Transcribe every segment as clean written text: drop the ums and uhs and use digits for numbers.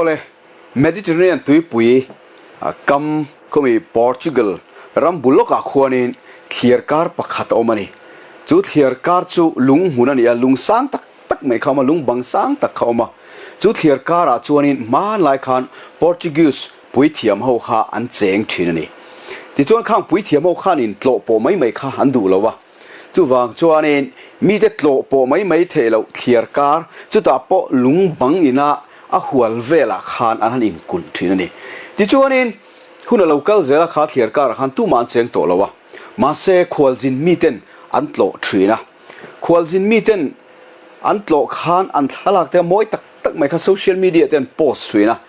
Awle, Mediterranean tuipui kam khawmi Portugal ram bul lawkah khuanin thliarkar pakhat a awm a ni. Chu thliarkar chu lung hmun a ni a, lung sang tak tak mai kha a awm a, lung bang sang tak kha a awm a. Chu thliarkarah chuanin hmanlai khan Portuguese puithiam ho kha an cheng thin a ni. Tichuan khang puithiam ho khanin tlawh pawh mai mai kha an duh lo a. Chuvang chuanin mite tlawh pawh mai mai theih loh thliar kar, chutah pawh lung bang ina a hual velah khan an han inkulh thin a ni. Tichuanin hun a lo kal zel a, kha thliar karah khan tumah an cheng tawh lo a, mahse khualzin miten an tlawh thin a. Khualzin miten an tlawh khan an thlalak te a mawi tak tak mai kha social media te an post thin a,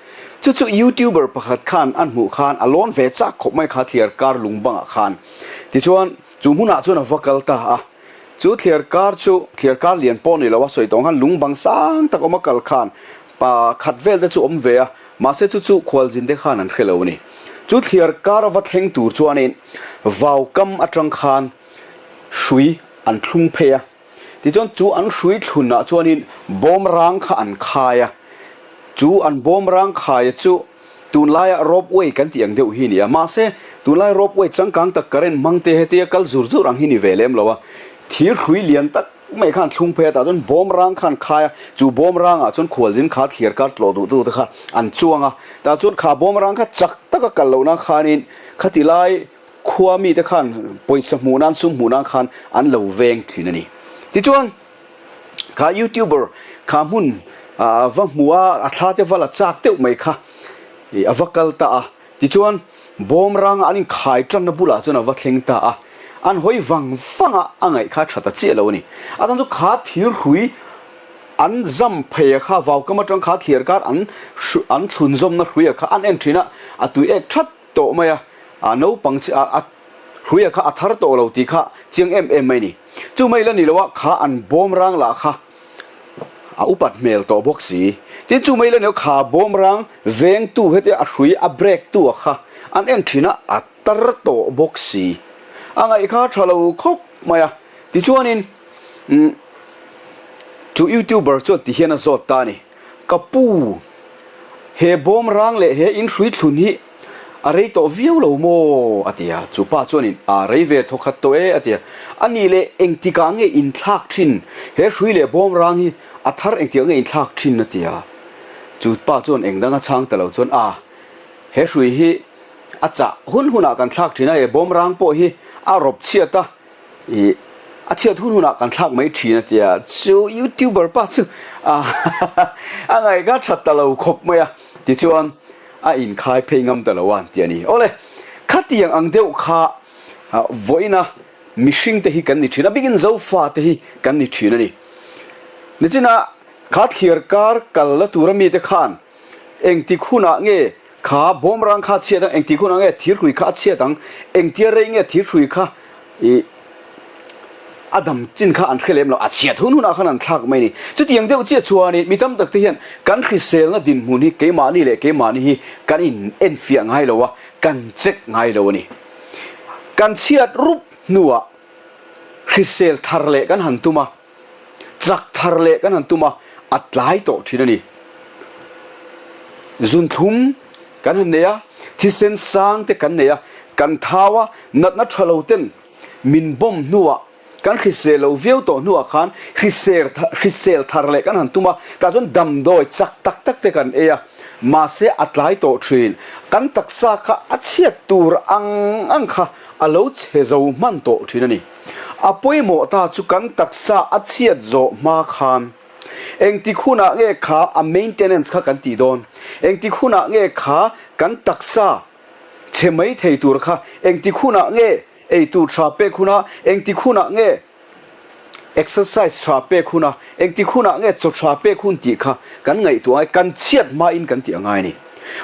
chu chu youtuber pakhat khan an hmuh khan a lawn ve chak khawp mai kha thliar kar lung bangah khan. Tichuan. Chu hmunah chuan a va kal ta a, chu thliar kar chu thliar kar lian pawh ni lo a sawi tawng khan lung bang sang tak awm a kal khan pa khat vel te chu awm ve a, mahse chu chu khualzin te khan an hre lo a ni. Chu thliar kar a va thleng tur chuanin vau kam atang khan hrui an thlung phei a, tichuan chu an hrui thlunah chuanin bawm rang kha an khai a, chu an bawm rang khai chu Tunlaia rope way kan tih ang deuh hi ni a, mahse tunlai rope way changkang tak current hmang te hetia kal zur zur ang hi ni ve lem lo a, thir hrui lian tak mai khan thlung phei a tah chuan bawm rang khan khai a, chu bawm rangah chuan khualzin kha thliar kar tlawh duh tu te kha an chuang a, tah chuan kha bawm rang kha chak taka kal loh nan khanin khati lai khua mite khan pawisa hmuh nan sum hmuh nan khan an lo veng thin a ni. Tichuan. Kha youtuber kha hmun va hmu a, a thla te va la chak deuh mai kha a va kal ta a. Tichuan bawm ranga an inkhai tanna bulah chuan a va thleng ta a. An hawi vang vang a, a ngaih kha tha ta chiah lo a ni. A chhan chu kha thir hrui an zam phei a kha vaukam atang kha thliar kar an an thlunzawmna hrui a kha an en thin a, a tui ek that tawh mai a, a naupang chi a hruia kha a thar tawh lo tih kha chiang em em mai ni. Chu mai la ni lo a, kha an bawm rang lah kha a upat hmel tawh bawk si. Tin chu mai la ni lo, kha bawm rang vengtu hetia a hrui a break tu a kha an en thin a, a tar tawh bawk si. A ngaih kha tha lo khawp mai a, tichuanin umm chu youtuber chuan ti hian a zawt ta a ni, Ka pu, He bawm rang leh he in hrui thlun hi a rei tawh viau lo maw? a ti a. Chu pa chuanin, A rei ve thaw khat tawh e, a ti a. A nih leh engtikah nge in thlak thin? He hrui leh bawm rang hi a thar engtikah nge in thlak thin? a ti a. Chu pa chuan eng danga chhang ta lo chuan, A, he hrui hi a chah hun hunah kan thlak thin a, he bawm rang pawh hi a rawp chhiat a, Ih, a chhiat hun hunah kan thlak mai thin a tia, chu youtuber pa chu a ngaih kha that ta lo khawp mai a, tichuan a inkhai phei ngam ta lo a an ti a ni. Awle, khatiang ang deuh kha vawiina mihring te hi kan ni thin a, bikin Zofa te hi kan ni thin a ni. Nichina kha thliar kar kal la tura mite khan Engtik hunah nge kha bawmrang kha a chhiat ang, engtik hunah nge thirhrui kha a chhiat ang, engtia rei nge thirhrui kha ih a dam chin kha an hre lem lo, a chhiat hun hunah khan an thlak mai a ni. Chutiang deuh chiah chuanin mi tam tak te hian kan hriselna dinhmun hi keimahni leh keimahni hi kan in enfiah ngai lo a, kan check ngai lo a ni. Kan chhiat rup hnuah hrisel thar leh kan han tum a. Chak thar leh kan han tum a, a tlai tawh thin a ni. Zunthlum kan han nei a, thisen sang te kan nei a, kan thau a, natna tha lo ten min bawm hnuah, kan hrisel lo viau tawh hnuah khan hrisel hrisel thar leh kan han tum a, tah chuan damdawi chak tak tak te kan ei a, mahse a tlai tawh thin. Kan taksa kha a chhiat tur ang ang kha a lo chhe zo hman tawh thin a ni. A pawimawh ta chu kan taksa a chhiat zawh hma khan engtik hunah nge kha a maintenance kha kan tih dawn? Engtik hunah nge kha kan taksa chhe mai thei tur kha engtik hunah nge eitur tha pek hunah, engtik hunah nge exercise tha pek hunah, engtik hunah nge chaw tha pek hun tih kha kan ngaihtuah angai, kan chhiat hmain kan tih angai a ni.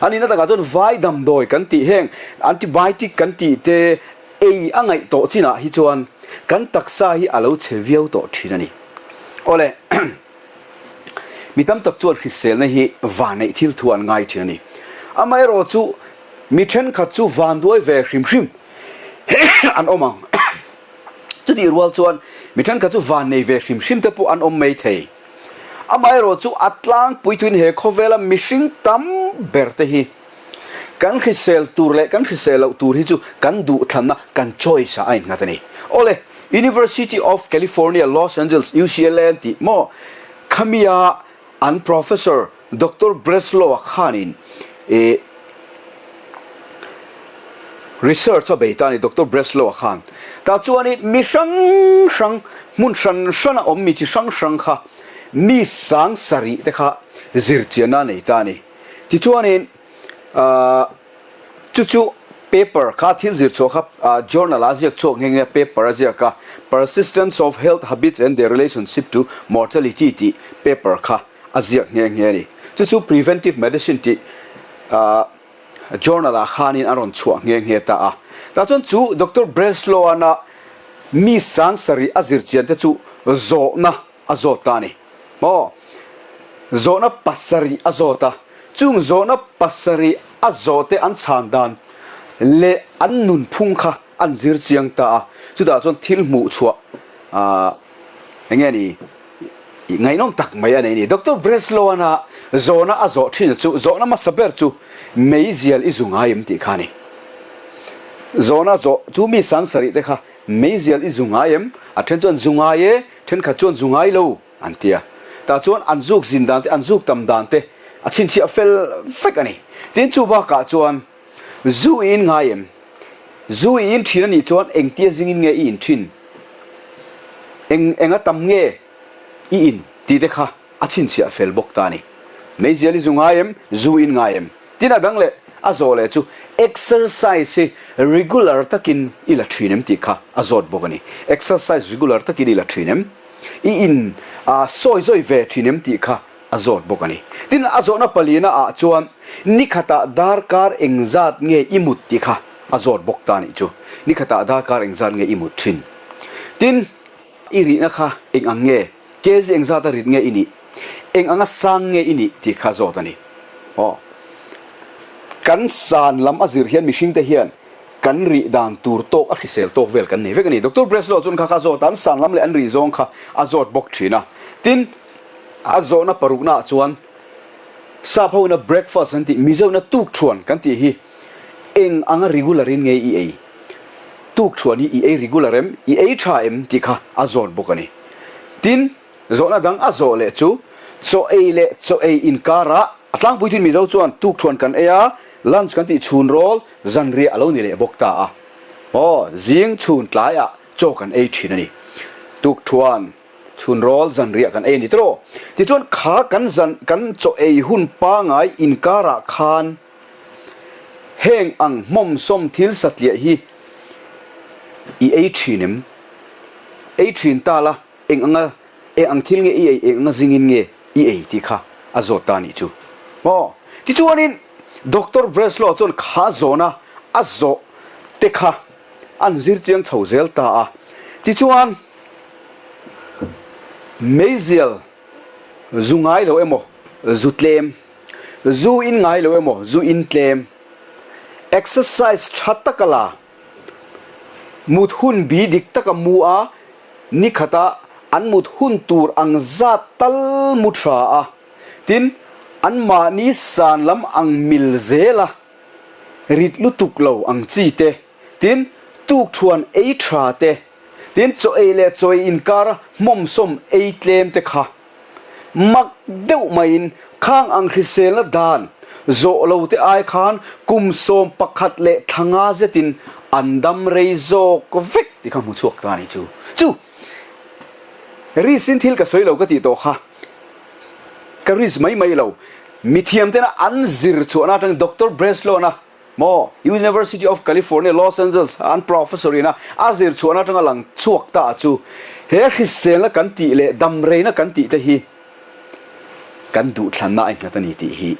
A nihna takah chuan vai damdawi kan tih heng antibiotic kan tih te, Ei a ngaih tawh chinah hi chuan kan taksa hi a lo chhe viau tawh thin a ni. Awle, mi tam tak chuan hriselna hi vanneih thil thu an ngai thin a ni. Amaherawh chu mi thenkhat chu vanduai ve hrim hrim an awm ang. Chutih rual chuan mi thenkhat chu vannei ve hrim hrim te pawh an awm mai thei. Amaherawh chu a tlangpui thuin he khawvela mihring tam ber te hi kan hrisel tur leh kan hrisel loh tur hi chu kan duhthlanna, kan choice ah a innghat a ni. Awle, University of California, Los Angeles, UCLA an tih maw? Khamia an professor Doctor Breslow-a khanin ih research a bei ta a ni, Doctor Breslow-a khan. Tah chuanin mi hrang hrang, hmun hran hrana awm mi chi hrang hrang kha mi sang sarih te kha zirchianna a nei ta a ni. Tichuanin ahh chu chu paper kha thil zir chhuah kha ah journal ah a ziak chhuak nghe nghe a, paper a ziak a, Persistence of Health Habits and Their Relationship to Mortality tih paper kha a ziak nghe nghe a ni. Chu chu Preventive Medicine tih ah journal ah khanin a rawn chhuah nghe nghe ta a. Tah chuan chu Doctor Breslow-ana mi sang sarih a zir chian te chu zawhna a zawt ta a ni. Maw? Zawhna pasarih a zawt a, chung zawhna pasarih a zawhte an chhan dan leh an nunphung kha an zir chiang ta a, chutah chuan thil hmuh chhuah ah eng nge ni ngaihnawm tak mai a nei a ni. Doctor Breslow-ana zawhna a zawh thin chu zawhna hmasa ber chu meizial i zu ngai em tih kha a ni. Zawhna zawh chu mi sangsarih te kha meizial i zu ngai em? A then chuan zu ngai e, Thenkhat chuan zu ngai lo an ti a, tah chuan an zuk zin dan te, an zuk tam dan te a chhinchhiah fel vek a ni. Tin, chu bakah chuan zu i in ngai em? Zu i in thin a nih chuan engtia zingin nge i in thin? Eng enga tam nge i in tih te kha a chhinchhiah fel bawk ta a ni. Meizial i zu ngai em? Zu i in ngai em? Tin a dang leh a zawh leh chu exercise hi regular takin i la thin em tih kha a zawt bawk a ni. Exercise regular takin i la thin em? I in a sawi zawi ve thin em tih kha a zawt bawk a ni. Tin a zawhna palina ah chuan nikhatah darkar engzat nge i mut tih kha a zawt bawk ta a nih chu. Nikhatah darkar engzat nge i mut thin? Tin. I rihna kha eng ang nge? Kg engzat a rit nge i nih? Eng anga sang nge i nih? tih kha zawt a ni. Aw. Kan san lam a zir hian mihringte hian kan rih dan tur tawk a hrisel tawk vel kan nei vek a ni. Doctor Breslow chuan kha kha zawt a, an san lam leh an rih zawng kha a zawt bawk thin a. Tin, a zawhna paruknaah chuan sap hoina breakfast an tih, Mizoina tukṭhuan kan tih hi Eng anga regular in nge i ei? Tukṭhuan hi i ei regular em? I ei ṭha em? tih kha a zawt bawk a ni. Tin, zawhna dang a zawh leh chu, chaw ei leh chaw ei inkarah a tlangpui thin Mizo chuan tukṭhuan kan ei a, lunch kan tih chhun rawl zanriah a lo ni leh bawk ta a. Aw, zing chhun tlaiah chaw kan ei ṭhin a ni. Tukṭhuan. Chhun rawl zanriah kan ei a ni tawh. Tichuan kha kan zan kan chaw ei hun pangai inkarah khan heng ang hmawmsawm thil satliah hi i ei thin em? Ei thin ta la eng anga eng ang thil nge i ei eng anga zingin nge i ei tih kha a zawt ta a nih chu. Maw? Tichuanin Doctor Breslow chuan kha zawhna a zawh te kha an zir chiang chho zel ta a. Tichuan Meizial zu ngai lo emaw zu tlem, zu in ngai lo emaw zu in tlem, exercise tha taka la, mut hun bi dik taka mu a, nikhata an mut hun tur ang zat tal mu tha a, tin anmahni san lam ang mil zel a, rit lutuk lo ang chi te, tin tukṭhuan ei tha te, Tin, chaw ei leh chaw ei inkara hmawmsawm ei tlem te kha mak deuh maiin khang ang hriselna dan zawh lo te ai khan kum 11 leh thla nga zetin an dam rei zawk vek tih kha hmu chhuak ta a ni chu. Chu risk in thil ka sawi lo ka tih tawh kha ka risk mai mai lo. Mithiam tena an zir chhuahna atangin Doctor Breslow-na Maw? University of California, Los Angeles a an professor ina a zir chhuahna atanga lang chhuak ta chu he hriselna kan tih leh damreina kan tih te hi kan duhthlanna a innghat a ni tih hi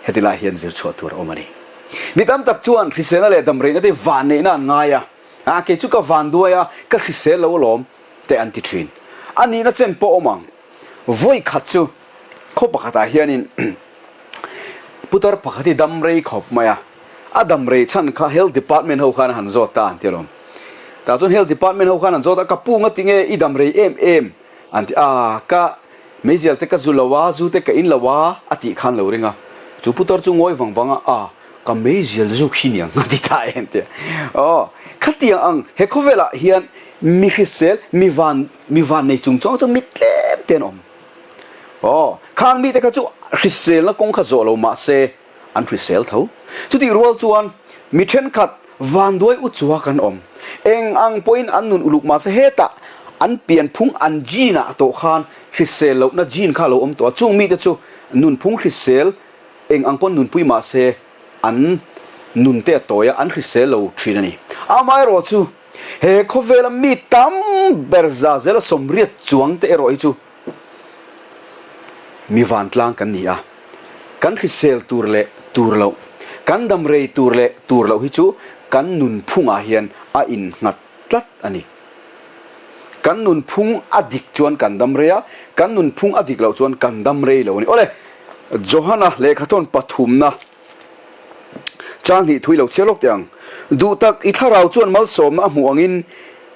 heti lai hian zir chhuah tur a awm a ni. Mi tam tak chuan hriselna leh damreina te hi vanneihna an ngai a, a kei chu ka vanduai a, ka hrisel lo alawm te an ti thin. A nihna chen pawh awm ang. Vawi khat chu khaw pakhatah hianin putar pakhat hi dam rei khawp mai a, a dam rei chhan kha health department ho khan a han zawt ta an ti alawm. Tah chuan health department ho khan an zawt a, ka pu nga tinge i dam rei em em an ti a, ka. Meizial te ka zu lo a, zu te ka in lo a, a tih khan lo ring a. Chu putar chu ngawi vang vang a, a, ka meizial zu khi niang a ti ta em tia. Aw, khatiang ang he khawvelah hian mi hrisel, mi van, mi van nei chung chuang chu mi tlem te an awm. Aw, khang mite kha chu hriselna kawng kha zawh lo mah se an hrisel tho. Chutih rual chuan mi thenkhat vanduai u chua kan awm. Eng ang pawhin an nun uluk mah se hetah an pianphung an gene ah tawh khan hrisel lohna gene kha a lo awm tawh a. Chung mite chu nunphung hrisel eng ang pawn nunpui mah se an nun te a tawi a, an hrisel lo thin a ni. Amaherawhchu he khawvela mi tam ber za zela sawmriat chuang te erawh hi chu Mi vantlang kan ni a, kan hrisel tur leh tur loh, kan dam rei tur leh tur loh hi chu kan nunphungah hian a innghat tlat a ni. Kan nunphung a dik chuan kan dam rei a, kan nunphung a dik loh chuan kan dam rei lo a ni. Awle, Johana lehkhathawn pathumna chang hnih thui lo chhiar lawk teh ang. Duh tak, i thlarau chuan malsawmna a hmuh angin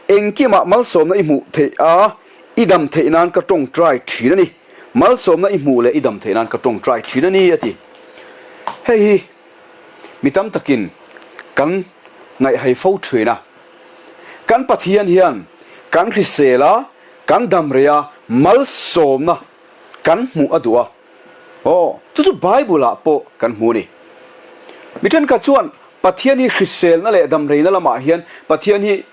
engkimah malsawmna i hmuh theih a, I dam theih nan ka tawngtai thin a ni. Malsawmna i hmuh leh i dam theih nan ka tawngtai thin a ni, a ti. Hei hi mi tam takin kan ngaihhai fo thin a. Kan Pathian hian kan hrisel a, kan dam rei a, malsawmna kan hmuh a duh a. Aw, chu chu Bible ah pawh kan hmu a ni. Mi thenkhat chuan Pathian hi hriselna leh damreina lamah hian Pathian hi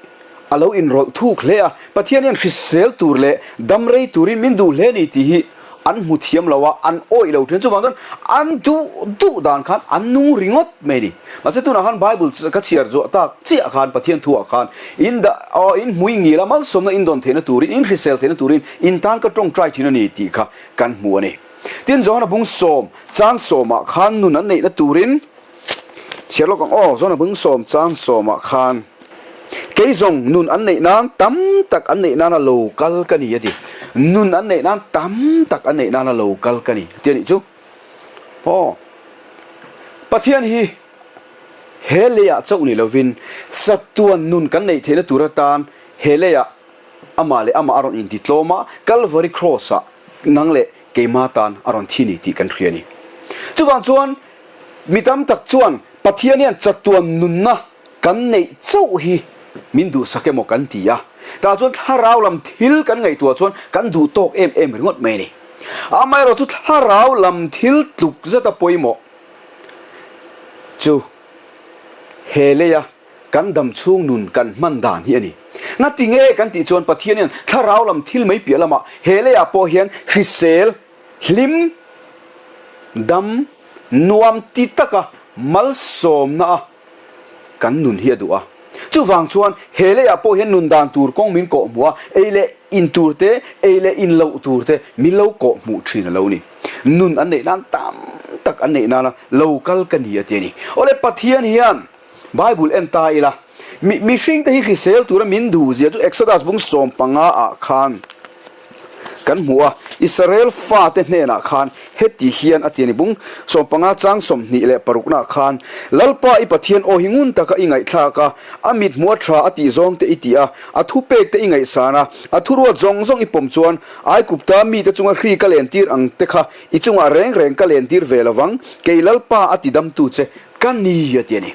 a lo inrawlh thuk hle a, Pathian hian hrisel tur leh damrei turin min duh hle a ni tih hi an hmu thiam lo a, an awih lo thin. Chuvang chuan an duh duh dan khan an nung ringawt mai a ni. Mahse tunah khan Bible ka chhiar zuah tak chiah khan Pathian thuah khan in dah aw in hmui ngil a, malsawmna in dawn theihna turin, in hrisel theihna turin in tan ka tawngtai thin a ni tih kha kan hmu a ni. Tin, Johana bung sawm chang sawmah khan nun an neihna turin chhiar lawk ang aw, Johana bung sawm chang sawmah khan kei zawng nun an neih nan tam tak an neih nana lo kal ka ni a ti. Nun an neih nan tam tak an neih nana lo kal ka ni ti a nih chu. Aw, Pathian hi he leiah chauh ni lovin chatuan nun kan neih theihna tur atan he leiah Amah leh amah a rawn inti tlawm a, Kalvari Cross-ah nang leh keima tan a rawn thi ni tih kan hria a ni. Chuvang chuan mi tam tak chuan Pathian hian chatuan nunna kan neih chauh hi min duhsak emaw kan ti a, tah chuan thlarau lam thil kan ngaihtuah chuan kan duh tawk em em ringawt mai a ni. Amaherawhchu chu thlarau lam thil tluk zeta pawimawh chu he leia Kan dam chhung nun kan hman dan hi a ni. Ngati nge kan tih chuan Pathian hian thlarau lam thil mai piah lamah he leiah pawh hian hrisel, hlim, dam, nuam ti taka malsawmna a kan nun hi a duh a. Chuvang chuan he leiah pawh hian nun dan tur kawng min kawh hmuh a, ei leh in tur te, ei leh in loh tur te min lo kawh hmuh thin a lo ni. Nun an neih nan tam tak an neih nana lo kal ka ni a ti a ni. Awle Pathian hian Bible en ta ila, mi mihringte hi hrisel tura min duh zia chu Exodus bung 15 ah khan kan hmu a, Israel fate hnenah khan heti hian a ti a ni, bung 15 chang 26 nah khan, Lalpa i Pathian aw hi ngun taka i ngaihthlak a, a mithmuh a tha a tih zawng te i ti a, a thupek te i ngaihsan a, a thuruat zawng zawng i pawm chuan Aigupta mite chunga hri ka lentir ang te kha i chungah reng reng ka lentir ve lovang, kei Lalpa a tidamtu che Ka ni a ti a ni.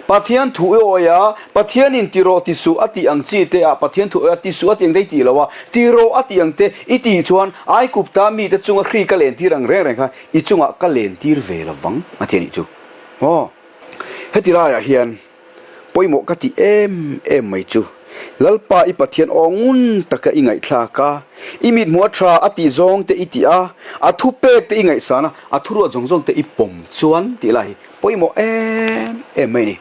Pathian thu i awi a, Pathianin ti rawh ti suh a tih ang chi te ah Pathian thu awi a ti suh a tih ang te i tih lo a, ti rawh a tih ang te i tih chuan Aigupta mite chunga hri ka lentir ang reng reng kha i chungah ka lentir ve lo vang a ti a nih chu. Aw. Heti laiah hian pawimawh ka tih em em mai chu Lalpa i Pathian aw ngun taka i ngaihthlak a, i mithmuh a tha a tih zawng te i tih a, a thupek te i ngaihsan a, a thuruat zawng zawng te i pawm chuan tih lai hi pawimawh em em mai a ni.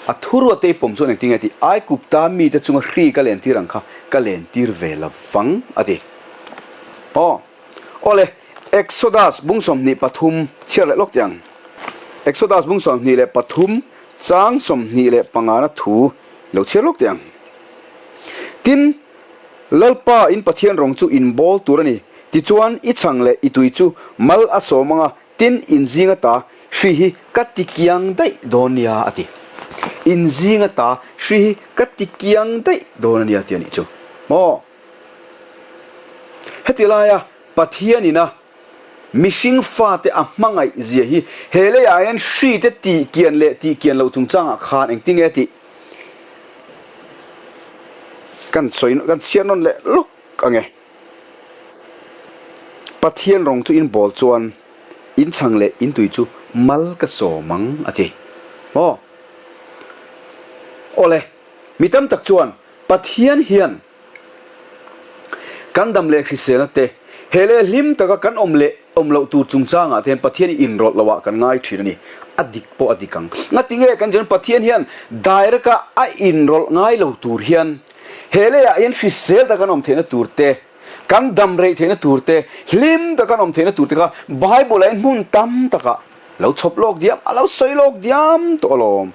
A thuruat te i pawm chuan engtin nge tih Aigupta mite chunga hri ka lentir ang kha ka lentir ve lo vang a ti. Aw. Awle, Exodus bung 23 chhiar leh lawk teh ang. Exodus bung 23 chang 25 na thu lo chhiar lawk teh ang. Tin, Lalpa in Pathian rawng chu in bawl tur a ni, tichuan i chhang leh i tui chu mal a sawm ang a, tin in zing ata hri hi ka ti kiang daih dawn nia a ti. In zing ata hri hi ka ti kiang daih dawn a nia ti a nih chu. Maw? Heti laia Pathian ina mihring fate a hmangaih zia hi he leiah hian hrite tih kian leh tih kian loh chungchangah khan engtin nge tih kan sawi kan chhiar nawn leh lawk ang e. Pathian rawng chu in bawl chuan in chhang leh in tui chu mal ka sawm ang a ti. Maw? Awle, mi tam tak chuan Pathian hian kan dam leh hriselna te, he leh hlim taka kan awm leh awm loh tur chungchangah te hian Pathian i inrawlh loh ah kan ngai thin a ni. A dik pawh a dik ang. Ngati nge kan chuan Pathian hian direct a a inrawlh ngai lo tur hian he leiah hian hrisel taka kan awm theihna tur te, kan dam reih theihna tur te, hlim taka kan awm theihna tur te kha Bible ah hian hmun tam takah lo chhawp lawk diam, a lo sawi lawk diam tawh alawm.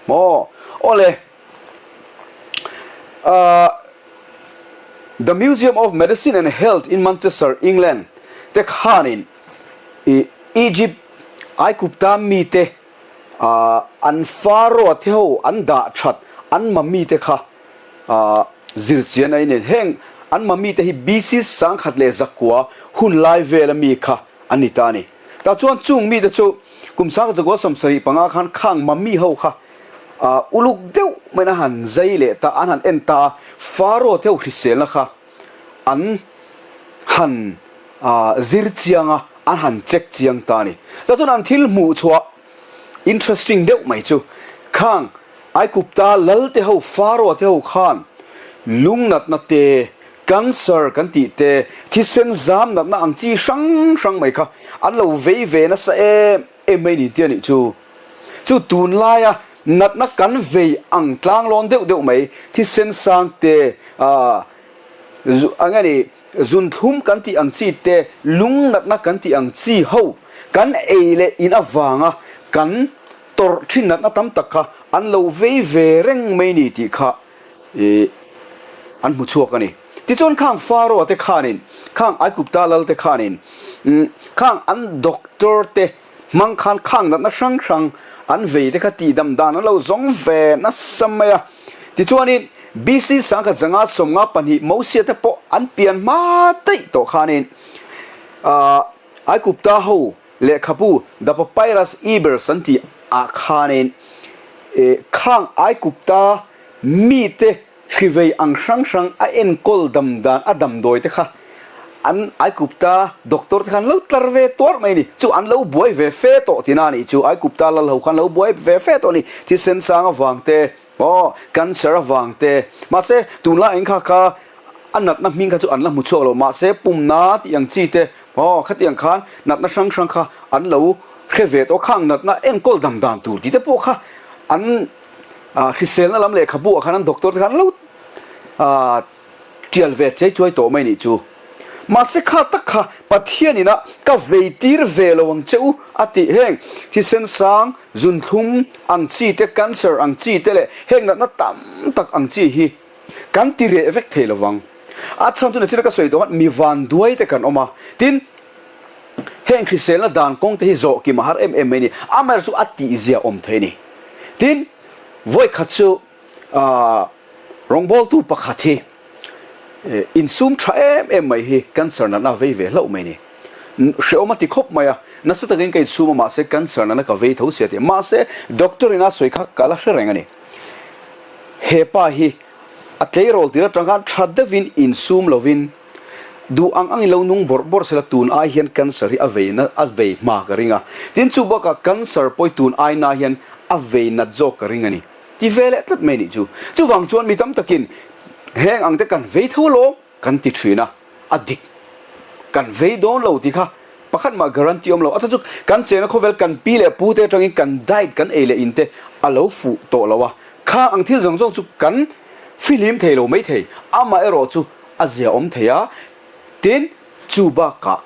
Maw? Awle. The Museum of Medicine and Health in Manchester, England te khanin Egypt, Aigupta mite an Pharaoh te ho an dah that an mummy te kha zirchian a inen. Heng an mummy te hi BC 1100 hun lai vela mi kha an ni ta a ni. Tah chuan chung mite chu kum 1975 khan khang mummy ho kha Uluk deuh maiin a han zai leh ta, an han en ta a, Pharaoh te ho hriselna kha an han zir chiang a, an han check chiang ta a ni. Tah chuan an thil hmuh chhuah interesting deuh mai chu khang Aigupta lal te ho, Pharaoh te ho khan lungnatna te, cancer kan tih te, thisen zam natna ang chi hrang hrang mai kha an lo vei ve nasa em em mai ni tia nih chu. Chu tunlaia natna kan vei ang tlanglawn deuh deuh mai, thisen sang te, aah eng nge ni, zunthlum kan tih ang chi te, lung natna kan tih ang chi ho kan ei leh in avanga kan tawrh thin natna tam tak kha an lo vei ve reng mai ni tih kha ih an hmu chhuak a ni. Tichuan khang Pharaoh te khanin, khang Aigupta lal te khanin, khang an doctor te Hmang khan khang natna hrang hrang an vei te kha tihdam dan an lo zawng ve nasa mai a. Tichuanin BC 1952 Mosia te pawh an pian hma daih tawh khanin Aigupta ho lehkhabu The Papyrus Ebers an tih ah khanin khang Aigupta mite Hrivei ang hrang hrang a enkawl dam dan a damdawi te kha an Aigupta doctor te khan lo tlar ve tuar mai a ni. Chu an lo buai ve fe tawh tina a nih chu. Aigupta lal ho khan lo buai ve fe tawh a ni. Thisen sang avang te, aw cancer avang te. Mahse tunlai eng kha kha a natna hming kha chu an la hmu chhuak lo. Mahse pumna tih ang chi te, aw khatiang khan natna hrang hrang kha an lo hre ve tawh. Khang natna enkawl dam dan tur tih te pawh kha an Hriselna lam lehkhabu ah khan an doctor te khan an lo tial ve chei chuai tawh mai nih chu. Mahse kha tak kha Pathian ina ka vei tir ve lo ang che u a tih heng thisen sang, zunthlum ang chi te, cancer ang chi te leh heng natna tam tak ang chi hi kan ti reh vek thei lovang. A chhan chu nachina ka sawi tawh khan mi vanduai te kan awm a, tin heng hriselna dan kawng te hi zawh kim a har em em mai a ni. Amaherawhchu chu a tihzia awm thei a ni. Tin, vawikhat chu rawngbawltu pakhat hi insum tha em em mai hi cancer natna a vei ve hlauh mai a ni. Hrehawm a ti khawp mai a, nasa takin ka insum a mahse cancer natna ka vei tho sia tih. Mahse, doctor in a sawi kha ka la hre reng a ni. He pa hi A tleirawl tir atang khan tha deuhin insum lovin duh ang angin lo nung bawrh bawrh sela tun ai hian cancer hi a vei na a vei hma ka ring a. Tin chu bakah cancer pawh hi tun ai na hian a vei nat zawk ka ring a ni. Ti ve leh tlat mai nih chu. Chuvang chuan mi tam takin heng ang te kan vei tho alawm. Kan ti thin a, a dik. Kan vei dawn lo tih kha pakhat mah guarantee awm lo. A chhan chu kan chena khawvel kan pi leh pu te atangin kan diet kan ei leh in te a lo fuh tawh lo a. Kha ang thil zawng zawng chu kan fihlim thei lo mai thei. Amaherawh chu a zia awm thei a, tin chu bakah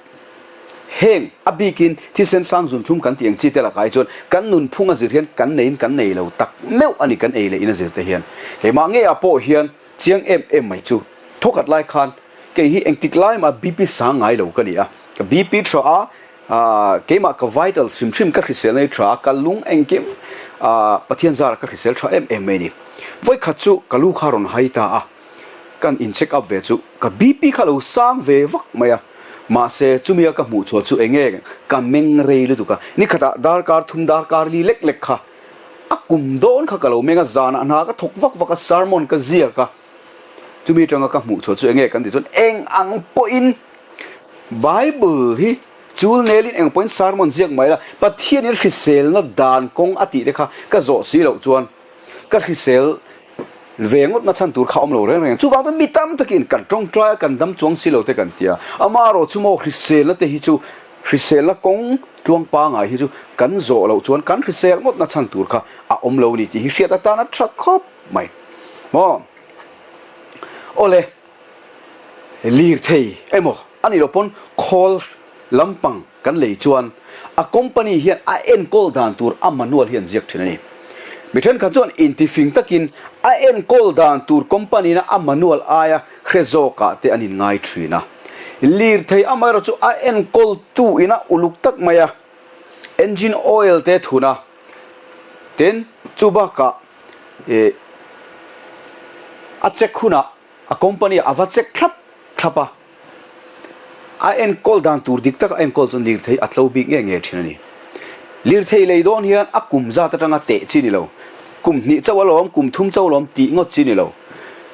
heng a bikin thisen sang zunthlum kan tih ang chi te lakah hi chuan kan nunphung a zir hian kan neiin kan nei lo tak meuh a ni kan ei leh in a zir te hian. Keimah ngeiah pawh hian Chiang em em mai chu thawkhat lai khan kei hi engtik lai mah BP sang ngai lo ka ni a, ka BP tha a, keimah ka vital hrim hrim ka hrisel nei tha a, ka lung engkim Pathian zara ka hrisel tha em em mai a ni. Vawikhat chu ka lu kha rawn hai ta a, Kan in check up ve chu ka BP kha lo sang ve vak mai a, mahse chumia ka hmuh chhuah chu enge ka meng rei lutuk a, nikhatah darkar thum darkar li lek lek kha a kum dawn kha ka lo meng a, zanah hna ka thawk vak vak a, sermon ka ziak a, chumi atanga ka hmuh chhuah chu enge kan tih chuan eng ang pawhin Bible hi chul nelin eng pawhin sermon ziak mai la, Pathianin hriselna dan kawng a tih te kha ka zawh si loh chuan Ka hrisel ve ngawt na chhan tur kha awm lo reng reng. Chuvang chuan mi tam takin kan tawngtai a, kan dam chuang si lo te kan ti a. Amaherawh chu maw hriselna te hi chu hriselna kawng tluang pangai hi chu kan zawh loh chuan kan hrisel ngawt na chhan tur kha a awm lo ni tih hi hriat atan a tha khawp mai. Maw? Awle, lirthei emaw a nih loh pawn khawl lampang Kan lei chuan a company hian a enkawl dan tur a manual hi an ziak thin a ni. Mi thenkhat chuan intifing takin a enkawl dan tur company-na a manual aia hre zawkah te an inngai thin a. Lirthei amaherawh chu a enkawltu ina uluk tak mai a, engine oil te thun a, tin chu bakah ih a check hunah a company a va check thlap thlap a. A enkawl dan tur dik taka enkawl chuan lirthei a tlo bik nge nge thin a ni. Lirthei lei dawn hian a kum zat atanga teh chi ni lo. Kum hnih chauh alawm, kum thum chauh alawm tih ngawt chi ni lo.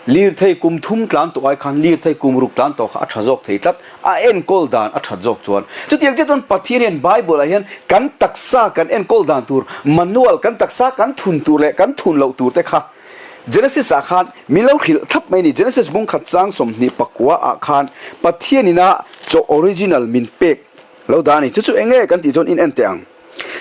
Lirthei kum thum tlan tawh ai khan lirthei kum ruk tlan tawh kha a tha zawk thei tlat, a enkawl dan a that zawk chuan. Chutiang chiah chuan Pathian hian Bible ah hian kan taksa kan enkawl dan tur manual, kan taksa kan thun tur leh kan thun loh tur te kha Genesis ah khan min lo hrilh thlap mai a ni. Genesis bung khat chang 21 ah khan Pathian ina chaw original min pek lo dah a ni. Chu chu eng nge kan tih chuan in en teh ang.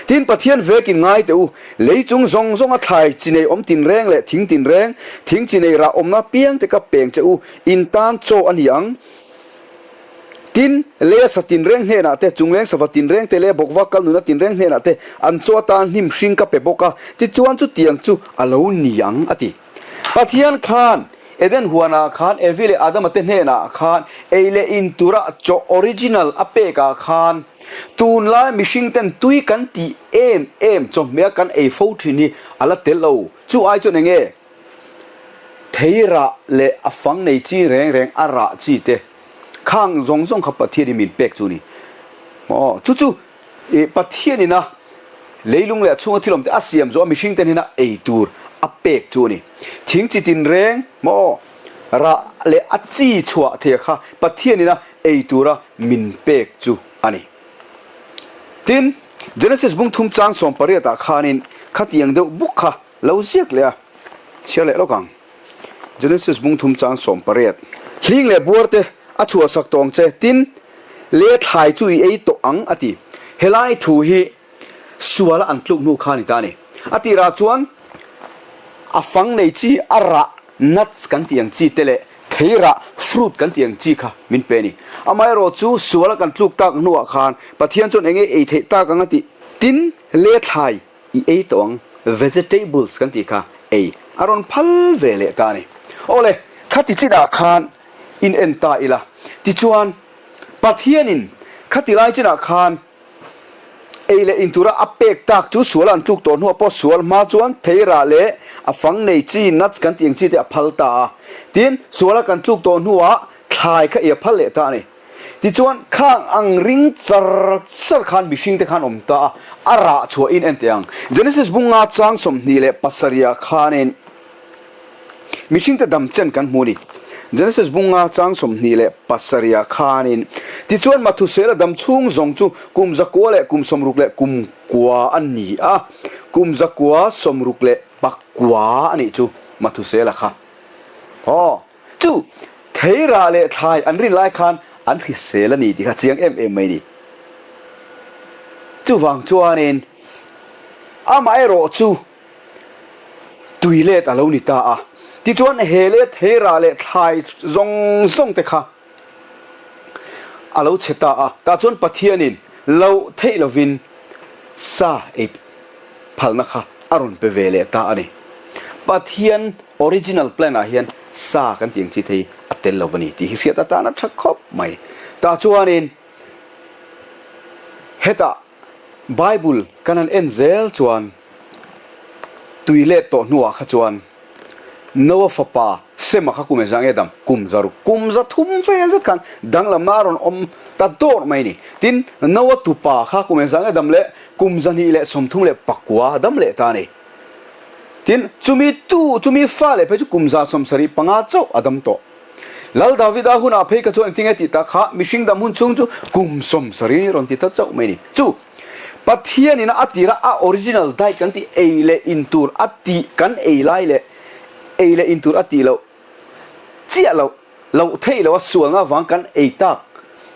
Tin, Pathian vekin ngai teh u, lei chung zawng zawnga thlai chi nei awm tinreng leh thing tinreng, thing chi nei rah awmna piang te ka peng che u, in tan chaw a ni ang. Tin, leia sa tinreng hnenah te, chungleng sava tinreng te leh bawkva kal nuna tinreng hnenah te an chaw atan hnim hring ka pe bawk a, tichuan chutiang chu a lo ni ang, a ti. Pathian khan Eden huanah khan Evi leh Adama te hnenah khan ei leh in tura chaw original a pekah khan tunlai mihring ten tui kan tih em em chawhmeh a kan ei fo thin hi a la tel lo. Chu ai chuan enge? Thei rah leh a fang nei chi reng reng a rah chi te khang zawng zawng kha Pathian in min pek chu a ni. Aw, chu chu ih Pathian in a leilung leh a chhunga thil awm te a siam zawh a mihring te hnena ei tur a pek chu a ni. Thing chi tin reng maw rah leh a chi chhuah thei kha Pathian in a ei tura min pek chu a ni. Tin, Genesis bung thum chang 18 ah khanin khatiang deuh buk kha Lo ziak leh a, chhiar leh lawk ang. Genesis bung thum chang 18. Hling leh buar te a chhuahsak tawh ang che, tin, le thlai chu i ei tawh ang, a ti. Helai thu hi suala an tluk hnu kha a ni ta a ni. A tirah chuan a fang nei chi, a rah, nuts, kan tih ang chi te leh thei rah, fruit, kan tih ang chi kha min pe a ni. Amaherawh chu suala kan tluk tak hnuah khan Pathian chuan enge ei theih tak ang a tih? Tin, le thlai I ei tawh ang, vegetables kan tih kha ei a rawn phal ve leh ta a ni. Awle, khati chinah khan in en ta ila, tichuan Pathianin khati lai chinah khan ei leh in tura a pek tak chu suala an tluk tawh hnuah pawh sual hma chuan theirah leh a fang nei chi, nuts kan tih ang chi te a phal ta a. Tin, suala kan tluk tawh hnuah thlai kha ei a phal leh ta a ni. Tichuan, khang ang ring char char khan mihring te khan awm ta a, a rah chhuahin en teh ang. Genesis bunga chang 27 khanin mihring te dam chen kan hmu a ni. Genesis bunga chang 27 khanin, Tichuan Mathusela dam chhung zawng chu kum zakua leh kum 60 leh kum kua a ni a, kum zakua 60 leh pakua a nih chu Mathusela kha. Aw. Chu theirah leh thlai an rin lai khan an hrisel a ni tih kha chiang em em mai a ni. Chuvang chuanin amaherawh chu tui let a lo ni ta a. Tichuan he leh theirah leh thlai zawng zawng te kha a lo chhe ta a. Tah chuan Pathianin loh theih lovin sa ei phalna kha a rawn pe ve leh ta a ni. Pathian original plan ah hian sa kan tih ang chi thei a tel lo a ni tih hi hriat atan a tha khawp mai. Tah chuanin hetah Bible kan han en zel chuan tui let tawh hnuah kha chuan Noah fapa. Sema kha kum engzah nge dam? Kum 600, kum 300 vel zet khan danglamna a rawn awm ta dawrh mai a ni. Tin, Noa tupa kha kum engzah nge dam leh? Kum 239 dam leh ta a ni. Tin, chumi tu, chumi fa leh phei chu kum 75 chauh a dam tawh. Lal Davida hunah phei kha chuan engtinge tih tak kha mihring dam hun chhung chu kum 70 ni rawn ti ta chauh mai a ni. Chu Pathianin a tira a original diet kan tih ei leh in tur a tih kan ei lai leh ei leh in tur a tih loh chiah loh loh theih loh a sualna avang kan ei tak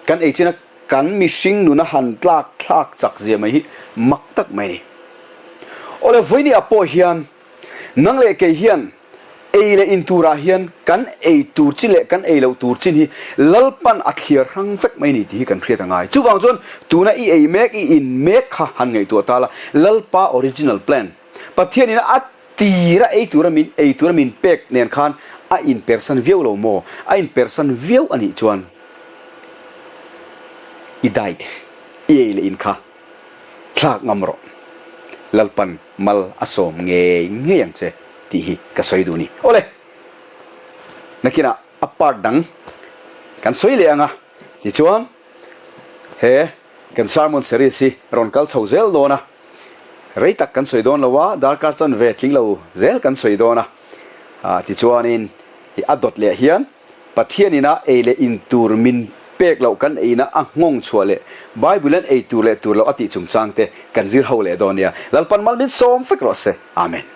kan ei chin a kan mihring nuna han tlak thlak chak zia mai hi mak tak mai a ni. Awle vawinia pawh hian Nang leh kei hian ei leh in turah hian kan ei tur chin leh kan ei loh tur chin hi Lalpan a thliar hrang vek mai ni tih hi kan hriat a ngai. Chuvang chuan tuna i ei mek, i in mek kha han ngaihtuah ta la, Lalpa original plan, Pathianin a tira ei tura min ei tura min pek nen khan a inpersan viau lo maw? A inpersan viau a nih chuan i diet, i ei leh in kha thlak ngam rawh. Lalpan Mal a sawm ngei ngei ang che tih hi ka sawi duh ni. Awle! Nakinah a part dang kan sawi leh ang a, tichuan he kan sermon series hi rawn kal chho zel dawn a, rei tak kan sawi dawn lo a, darkar chanve tling lo zel kan sawi dawn a, tichuanin a dawt leh hian Pathian ina ei leh in tur min pek loh kan eina a nghawng chhuah leh Bible an ei tur leh tur loh a tih chungchang te kan zir ho leh dawn nia. Lalpan mal min sawm vek rawh se. Amen.